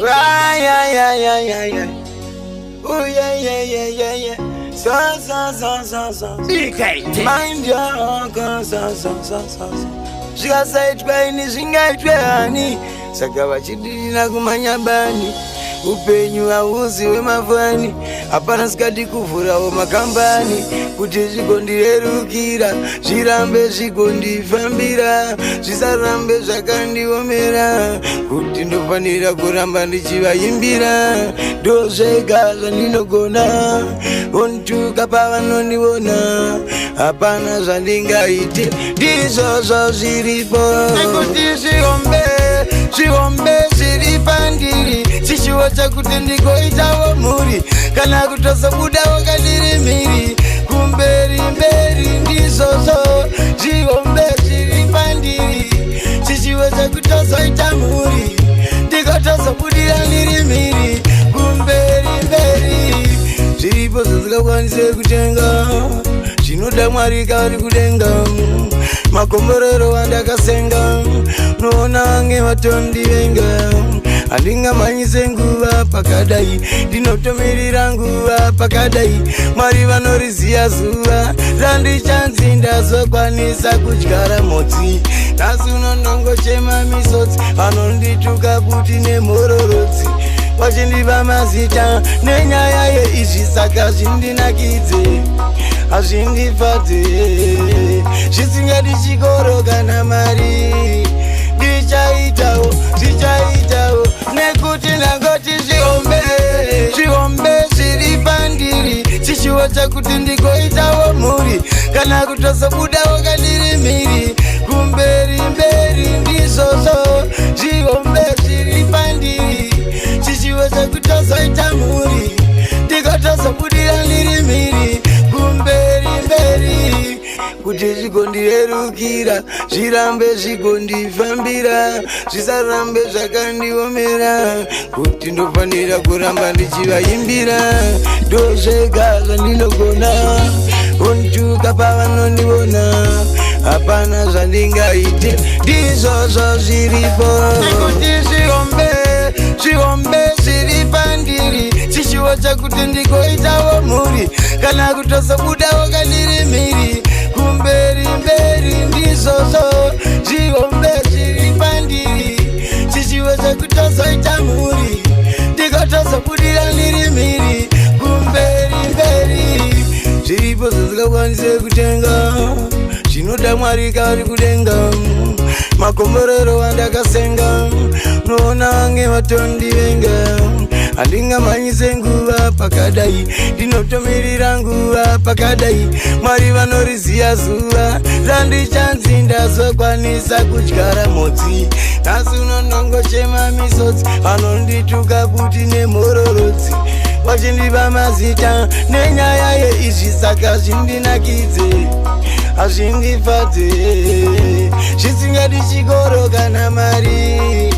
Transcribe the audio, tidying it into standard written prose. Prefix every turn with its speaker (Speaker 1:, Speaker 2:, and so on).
Speaker 1: Ay, ay, ay, ay, ay, ay. Ooh, yeah, yeah, yeah, yeah, yeah. So, so, so, so, so.
Speaker 2: BKT.
Speaker 1: Mind your own, so, so, so, so, so. Zvikasaitwa ini zvingaitwe hani, saka vachidirira kumhanya bani. Upenyu hauzi hwemafani, hapana sikati kuvhurawo makambani kuti zvigondirerukira, zvirambe zvigondifambira, zvisarambe zvakandiomera, kuti ndofanira kuramba ndichivaimbira. Ndozvega zvandinogona, vonituka pavanondiona, hapana zvandingaite, ndizvozvo zviripo. Nekuti zvihombe, zvihombe zviri pandiri, chishuwo chekuti ndigoitawo mhuri, kana kutozobudawo kandiri mhiri kumberi mberi. Ndizvozvo zvihombe zviri pandiri, chishuwo chekutozoita mhuri, ndigotozobudira ndiri mhiri kumberi mberi. Zviripo zvandingakwanise kutenga, zvinoda Mwari kari kudenga. Makomborero andakasenga, unoona vange vatondivenga. Handingamhanyise nguva pakadai, ndinotomirira nguva pakadai. Mwari vanoriziya zuva randichanzi ndazokwanisa kudyara motsi. Nhasi unonongochema misodzi, vanondituka kuti nemhororotsi, vachindipa mazita nenyaya yeizvi. Saka zvindinakidze, hazvindifadze, zvisingadi chikoro kana mari. Ndichaitawo, zvichaitawo, nekuti ndangoti zvihombe, zvihombe zviri pandiri, chishuwo chekuti ndigoitawo mhuri, kana kutozobudawo kandiri mhiri kumberi mberi. Ndizvozvo zvihombe zviri pandiri, chishuwo chekutozoita mhuri, ndigotozobudira ndiri mhiri kumberi mberi, kuti zvigondirerukira, zvirambe zvigondifambira, zvisarambe zvakandiomera, kuti ndofanira kuramba ndichivaimbira. Ndozvega zvandinogona, vonituka pavanondiona, hapana zvandingaite, ndizvozvo zviripo. Nekuti zvihombe, zvihombe zviri pandiri, chishuwo chekuti ndigoitawo mhuri, kana kutozobudawo kandiri mhiri kumberi mberi. Ndizvozvo zvihombe zviri pandiri, chishuwo chekutozoita mhuri, ndigotozobudira ndiri mhiri kumberi mberi. Zviripo zvandingakwanise kutenga, zvinoda Mwari kari kudenga. Makomborero andakasenga, unoona vange vatondivenga. Handingamhanyise nguva pakadai, ndinotomirira nguva pakadai. Mwari vanoriziya zuva randichanzi ndazokwanisa kudyara motsi. Nhasi unonongochema misodzi, vanondituka kuti nemhororotsi, vachindipa mazita nenyaya yeizvi. Saka zvindinakidze, hazvindifadze, zvisingadi chikoro kana mari.